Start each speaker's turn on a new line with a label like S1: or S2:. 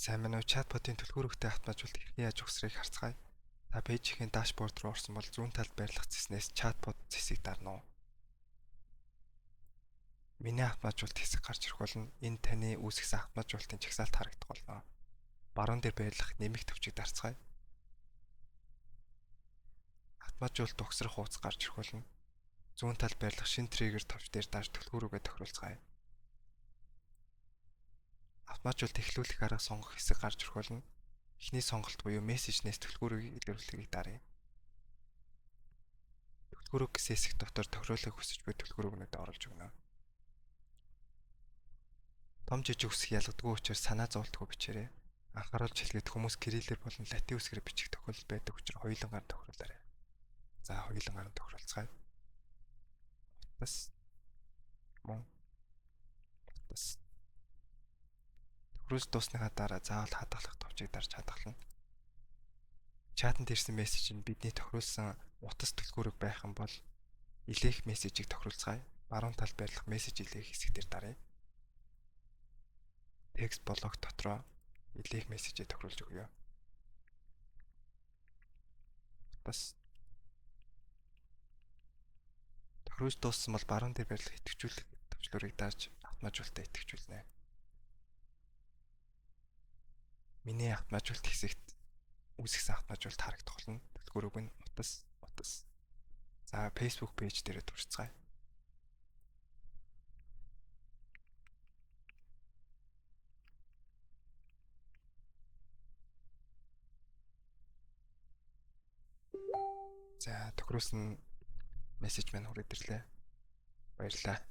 S1: Сайн байна уу? Chatbot-ын түлхүүр өгтэй автоматжуулалт хэрхэн яаж угсрыг харцгаая. Та page-ийн dashboard руу орсон бол зүүн талд байрлах цэснээс Chatbot цэсийг дарна уу? Миний автоматжуулалт хэсэг гарч ирэх болно. Энэ таны үүсгэсэн автоматжуулалтын жагсаалт харагдах болно. Баруун дээр байрлах нэмэх товчийг дарцгаая. Автоматжуулалт угсрах хуудас гарч ирэх болно. Зүүн талд байрлах шинэ триггер товч дээр дарж түлхүүр үгээ тохируулцгаая. Автоматжуулалт эхлүүлэх арга сонгох хэсэг гарч ирэх болно. Эхний сонголт буюу мессежнээс түлхүүр үгийг илрүүлэхийг даръя. Түлхүүр үг гэсэн хэсэг дотор тохируулахыг хүсэж буй түлхүүр үгнүүдээ оруулж өгнө. Том жижиг үсэг ялгадаггүй учраас санаа зоволтгүй бичээрэй. Анхааруулж хэлэхэд хүмүүс кириллээр болон латин үсгээр бичих тохиолдол байдаг учраас хоёулангаар тохируулаарай. За, хоёулангаар нь тохируулцгаая. Утас мөн утас. Тохируулж дууссаныхаа дараа заавал хадгалах товчийг дарж хадгална. Чатанд ирсэн мессеж нь бидний тохируулсан утас түлхүүр үг байх юм бол илээх мессежийг тохируулцгаая. Баруун талд байрлах мессеж илээх хэсэг дээр даръя. Текст блок дотроо илээх мессежийг тохируулж өгье. Утас. Тохируулж дууссан бол баруун дээр байрлах идэвхжүүлэх товчлуурыг дарж автоматжуулалтаа идэвхжүүлнэ. Миний автоматжуулалт хэсэгт үүсгэсэн автоматжуулалт харагдах болно. Түлхүүр үг нь утас, утас. За, Facebook page дээрээ туршицгаая. За, тохируулсан мессеж маань хүрээд ирлээ. Баярлалаа.